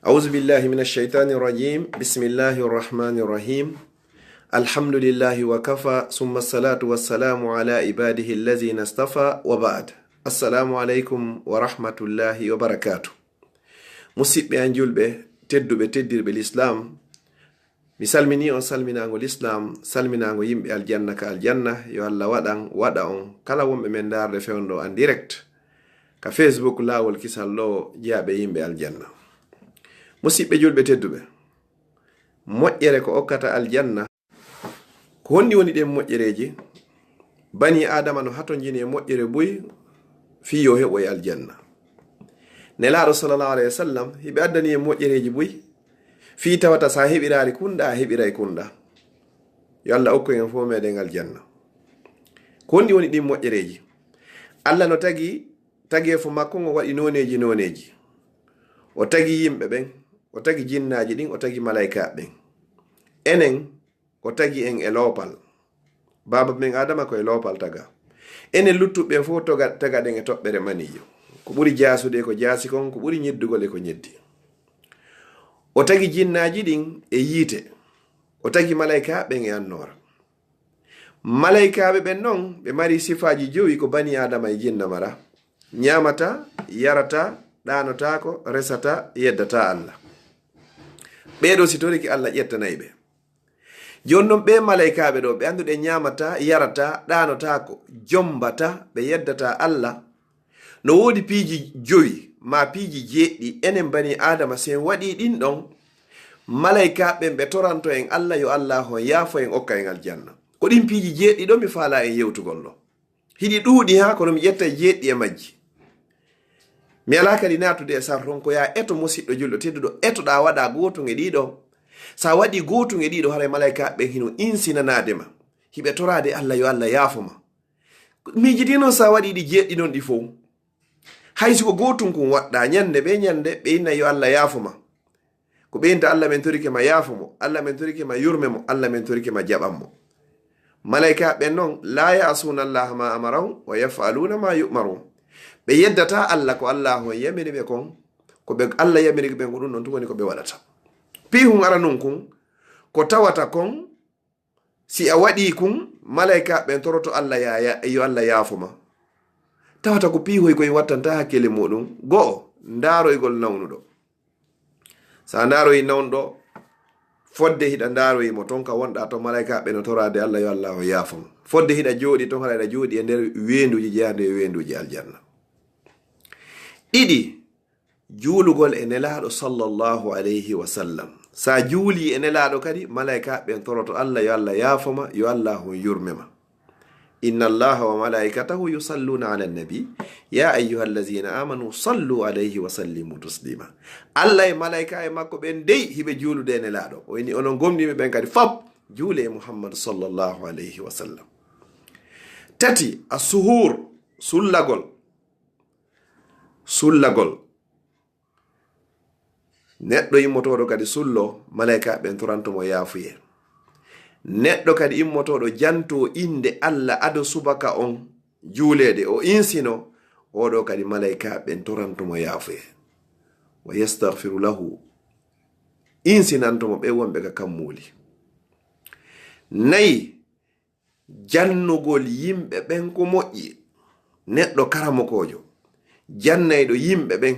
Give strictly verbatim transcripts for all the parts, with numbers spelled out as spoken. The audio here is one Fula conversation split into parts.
أعوذ بالله من الشيطان الرجيم. بسم الله الرحمن الرحيم. الحمد لله وكفى، ثم الصلاة والسلام على عباده الذين اصطفى، وبعد. السلام عليكم ورحمة الله وبركاته. Musidɓe an julɓe, tedduɓe, teddirɓe Lislaam, mi salminii on salminaango Lislaam, salminaango yimɓe aljanna ka aljanna. Yo Allah waɗan, waɗa on kala wonɓe men ndaarde fewndo en direct ka Facebook, Laawol Kisal ɗo, jeyaaɓe yimɓe aljanna. Musidɓe julɓe tedduɓe, moƴƴere ko okkata aljanna. Ko honɗi woni ɗen moƴƴereeji? Banii Aadama no hatonjini e moƴƴere buy fii yo heɓoy aljanna. Nelaaɗo sallallahu alayhi wa sallam, hiɓe addani en moƴƴereeji buy fii tawata sa heɓiraali kunɗa, a heɓiray kunɗa. Yo Allah okku en fof meɗen aljanna. Ko honɗi woni ɗin moƴƴereeji? Allah no tagi tageefo makko ngon waɗi nooneeji nooneeji. O tagi yimɓe ɓen, o tagi jinnaaji ɗin, o tagi malaykaaɓe ɓen. Enen, o tagi en e loopal. Baaba men Aadama ko e loopal taga. Enen luttuɓe ɓen fof toga-, tagaɗen e toɓɓere maniijo. Ko ɓuri jaasude ko jaasi kon, ko ɓuri ñiddugol e ko ñiddi. O tagi jinnaaji ɗin e yiite. O tagi malaykaaɓe ɓen e annoora. Malaykaaɓe ɓen non, ɓe mari sifaaji jowi ko banii Aadama e jinna mara. Ñaamataa, yarataa, ɗaanotaako, resataa, yeddataa Allah. Ɓee ɗoo si torike Allah ƴettanay ɓe. Jooni non ɓee malaykaaɓe ɗoo, ɓe annduɗen ñaamataa, yarataa, ɗaanotaako, jommbataa, ɓe yeddataa Allah. No woodi piiji jowi, maa piiji jeeɗiɗi, enen banii Aadama si en waɗii ɗin ɗon, malaykaaɓe ɓen ɓe toranto en Allah yo Allah on yaafo en okka en aljanna. Ko ɗin piiji jeeɗiɗi ɗoo mi faalaa en yewtugol ɗoo. Hiɗi ɗuuɗi haa kono mi ƴettay jeeɗiɗi e majji. Mi alaa kadi naatude e sarron ko yaa eto musiɗɗo julɗo tedduɗo etoɗaa waɗaa gootun e ɗii ɗoo. Sa waɗii gootun e ɗii ɗoo haray malaykaaɓe ɓen hino insinanaade ma. Hiɓe toraade Allah yo Allah yaafo ma. Miijidii non sa waɗii ɗi jeeɗiɗi non ɗi fow. Hay si ko gootun kun waɗɗaa ñande ɓe ñande ɓe inna yo Allah yaafo ma. Ko ɓe inta Allah men torike ma yaafo mo, Allah men torike ma yurme mo, Allah men torike ma jaɓan mo. Malaykaaɓe ɓen non, laa ya'suuna Allaha maa amarahum wa yaf'aluuna maa yu'maruun. Ɓe yeddataa Allah ko Allah on yamiri ɓe kon, ko ɓe Allah yamiri ɓe ko ɗun ɗon tun woni ko ɓe waɗata. Piihun aranun kun, ko tawata kon, si a waɗii kun, malaykaaɓe ɓen toroto Allah ya, ya, yo Allah yaafo ma. Tawata ko piihoy koy wattantaa hakkille muɗun. Go'o, ndaaroygol nawnuɗo. Sa ndaaroyi nawnuɗo, fodde hiɗa ndaaroyi mo ton ka wonɗaa ton, malaykaaɓe no toraade Allah yo Allah o yaafo mo. Fodde hiɗa jooɗi ton, haɗa hiɗa jooɗi e nder weenduuji jeyaande e weenduuji aljanna. Ɗiɗi, juulugol e Nelaaɗo sallallahu alayhi wa sallam. Sa juulii e Nelaaɗo kadi, malaykaaɓe ɓen toroto Allah yo Allah yaafo ma, yo Allah on yurme ma. Inna Allaha wa malaikatahu yusalluna ala nabi, ya ayyuhallazina amanu sallu alayhi wa sallimu taslima. Allah e malaykaaɓe makko ɓen dey hiɓe juulude e Nelaaɗo. O inni onon gomɗinɓe ɓen kadi fop juule e Muhammad sallallahu alayhi wa sallam. Tati, as-suhur, sullagol. Sullagol. Neɗɗo immotooɗo kadi sullo, malaykaaɓe ɓen toranto mo yaafuye. Neɗɗo kadi immotooɗo janto innde Allah ado subaka on juuleede, o insino, oɗo kadi malaykaaɓe ɓen toranto mo yaafuye. Wa yastaghfiru lahu, insinanto mo ɓe wonɓe ka kammuuli. Nayi, jannugol yimɓe ɓen ko moƴƴi. Neɗɗo karamokoojo, jannayɗo yimɓe ɓen,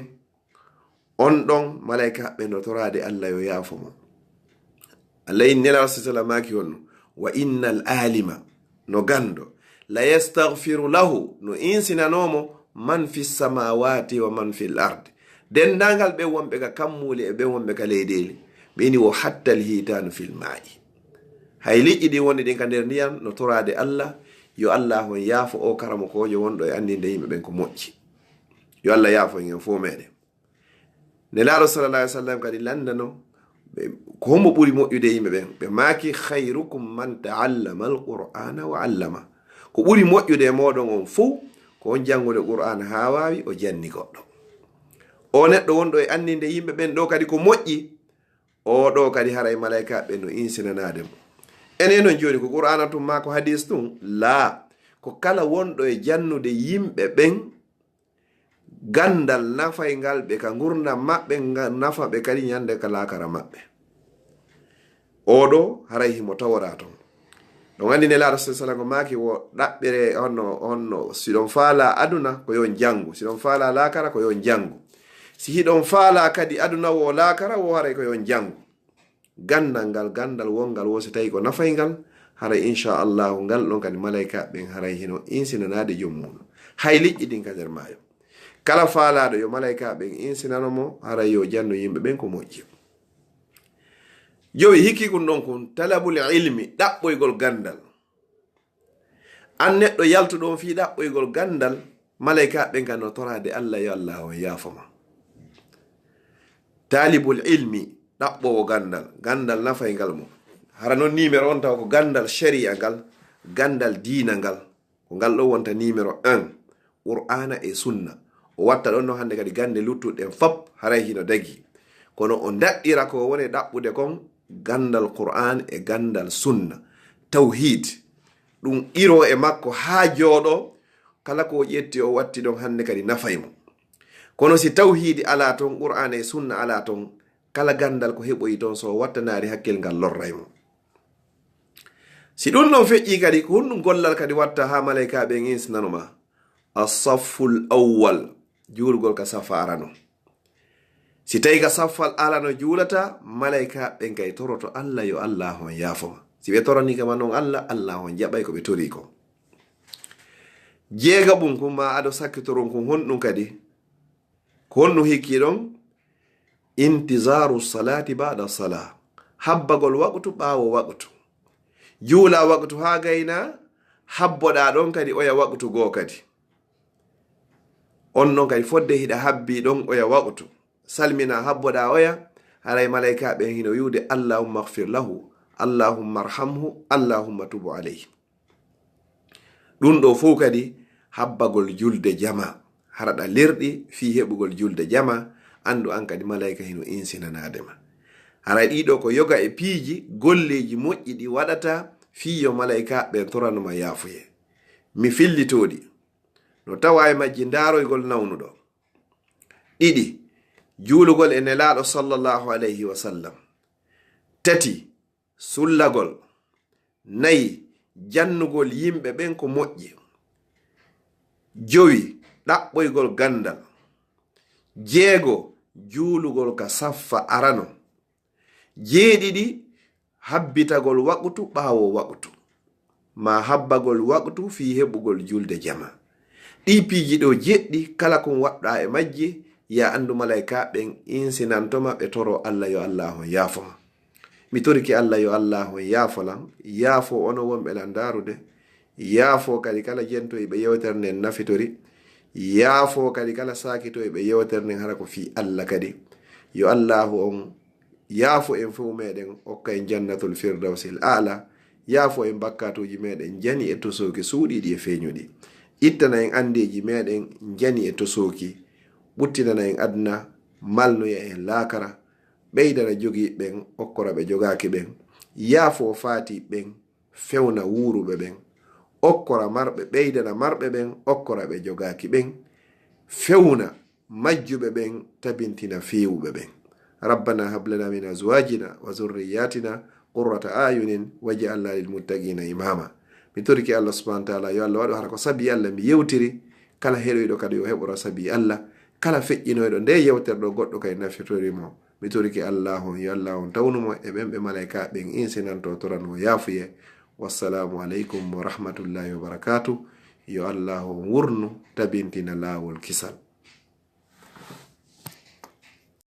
on ɗon malaykaaɓe no toraade Allah yo yaafo mo. Allah inni Nelaaɗo sallallahu alayhi wa sallam maaki honno, wa innal alima, no ganndo, la yastaghfiru lahu, no insinanoo mo, man fi samawati wa man fil ard, denndaangal ɓe wonɓe ka kammuuli e ɓe wonɓe ka leydeeli. Ɓe inni wo hattal hiitaanu fil maa'i. Hay liƴƴi ɗi woni ɗin ka nder ndiyam no toraade Allah, yo Allah on yaafo o karamokoojo wonɗo e anndinde yimɓe ɓen ko moƴƴi. Yo Allah yaafo en fof meɗen. Nelaaɗo sallallahu alayhi wa sallam kadi lanndano ɓe ko hombo ɓuri moƴƴude e yimɓe ɓen. Ɓe maaki, khayrukum man ta'allama al-Qur'ana wa allama. Ko ɓuri moƴƴude e mooɗon on fof ko on janngude Qur'aana haa waawi o janni goɗɗo. O neɗɗo wonɗo e anndinde yimɓe ɓen ɗo kadi ko moƴƴi, o ɗo kadi haray malaykaaɓe ɓen no insinanaade mo. Enen non jooni ko Qur'aana tun maa ko hadiis tun? Laa, ko kala wonɗo e jannude yimɓe ɓen Ganndal nafayngal ɓe ka ngurndan maɓɓe, nga nafa ɓe kadi ñande ka laakara maɓɓe. Oɗo haray himo taworaa ton. Ɗon anndi Nelaaɗo sallallahu alaihi wasallam maaki wo ɗaɓɓire honno, honno, si ɗon faalaa aduna ko yo on janngu, si ɗon faalaa laakara ko yo on janngu. Si hiɗon faalaa kadi aduna wo laakara wo haray ko yo on janngu. Ganndal ngal, ganndal wonngal wo si tawi ko nafayngal, haray insha Allahu ngal ɗon kadi malaykaaɓe ɓen haray hino insinanaade joom muɗum. Hay liƴƴi ɗin ka nder maayo. Kala faalaaɗo yo malaykaaɓe ɓen insinano mo, haray yo janndu yimɓe ɓen ko moƴƴi. Jowi, hikki kun ɗon kun, talabul ilmi, ɗaɓɓoygol ganndal. An neɗɗo yaltuɗo on fii ɗaɓɓoygol ganndal, malaykaaɓe ɓen kan no toraade Alla, yo Alla on yaafo ma. Taalibul ilmi, ɗaɓɓoowo ganndal, ganndal nafayngal mo. Hara non numéro on taw ko ganndal shari'a ngal, ganndal diina ngal. Ko ngal ɗo wonta numéro un, Qur'aana e Sunna. O watta ɗon no hannde kadi gannde luttuɗe ɗen fop haray hino dagi. Kono o daɗɗira ko woni ɗaɓɓude kon ganndal Qur'aan e ganndal Sunna. Tawhiid, ɗum qiroo e makko haa jooɗo, kala ko o ƴetti o watti ɗon hannde kadi nafay mo. Kono si tawhiidi alaa ton, Qur'aana e Sunna alaa ton, kala ganndal ko heɓoyi ton so o wattanaari hakkil ngal lorray mo. Si ɗum ɗon feƴƴii kadi, ko honɗum gollal kadi watta haa malaykaaɓe ɓen insinano ma? As-safful awwal, juulgol ka saffa arano. Si tawi ka saffal arano juulata, malaykaaɓe ɓen kay toroto Alla yo Alla on yaafo ma. Si ɓe toranii kama non Alla, Alla on jaɓay ko ɓe torii kon. Jeegaɓun kun ma ado sakkitoron kun honɗum kadi? Ko honɗum hikki ɗon? Intizaaru salaati ba'da salaa. Habbagol waqtu ɓaawo waqtu. Juula waqtu haa gayna, habboɗaa ɗon kadi oya waqtu goo kadi. On ɗon kadi fodde hiɗa habbii ɗon oya waqtu. Salminaa habboɗaa oya, haray malaykaaɓe hino wi'ude, "Allahumma ighfir lahu, Allahumma arhamhu, Allahumma tubu alayhi." Ɗum ɗoo fow kadi habbagol julde jama. Hara ɗa lerɗi fii heɓugol julde jama, anndu an kadi malayka hino insinanaade ma. Hara ɗii ɗoo ko yoga e piiji, golleeji moƴƴi ɗi waɗata fii yo malaykaaɓe ɓen torano ma yaafuye. Mi fillitoo ɗi. No tawaa e majji ndaaroygol nawnuɗo. Ɗiɗi, juulugol e Nelaaɗo sallallahu alayhi wa sallam. Tati, sullagol. Nayi, jannugol yimɓe ɓen ko moƴƴi. Jowi, ɗaɓɓoygol ganndal. Jeego, juulugol ka saffa arano. Jeeɗiɗi, habbitagol waqtu ɓaawo waqtu, maa habbagol waqtu fii heɓugol julde jama. Ɗii piiji ɗoo jeɗɗi, kala kun waɗɗaa e majji, yaa anndu malaykaaɓe ɓen insinanto ma, ɓe toroo Alla yo Allaahu on yaafo ma. Mi torike Alla yo Allaahu on yaafo lan, yaafo onon wonɓe lan ndaarude, yaafo kadi kala jentoyɓe yewtere nden nafitori, yaafo kadi kala saakitoyɓe yewtere nden hara ko fii Alla kadi. Yo Allaahu on yaafo en fow meɗen, okka en jannatul firdawsil aala, yaafo en bakkaatuuji meɗen jani e tosooki suuɗiiɗi e feeñuɗi, ittana en anndeeji meɗen jani e tosooki, ɓuttinana en aduna, malnoya en laakara, ɓeydana jogiiɓe ɓen, okkora ɓe jogaaki ɓen, yaafo faatiiɓe ɓen, fewna wuuruɓe ɓen, okkora marɓe, ɓeydana marɓe ɓen, okkora ɓe jogaaki ɓen, fewna majjuɓe ɓen, tabintina feewuɓe ɓen. Rabbana hab lana min azwajina wa zurriyatina qurrata ayunin waj'alna lil muttaqina imama. Mi torike Allah subhanahu wa ta'ala, yo Allah waɗu hara ko sabi Allah mi yewtiri, kala heɗoyɗo kadi yo heɓoro sabi Allah, kala feƴƴinoyɗo nde yewtere ɗo goɗɗo kay nafitori mo. Mi torike Allaahu on, yo Allaahu on tawnu mo e ɓen ɓe malaykaaɓe ɓen insinanto torano yaafuye. Wassalaamu aleykum wa rahmatullaahi wa barakaatu. Yo Allaahu on wurnu tabintina laawol kisal.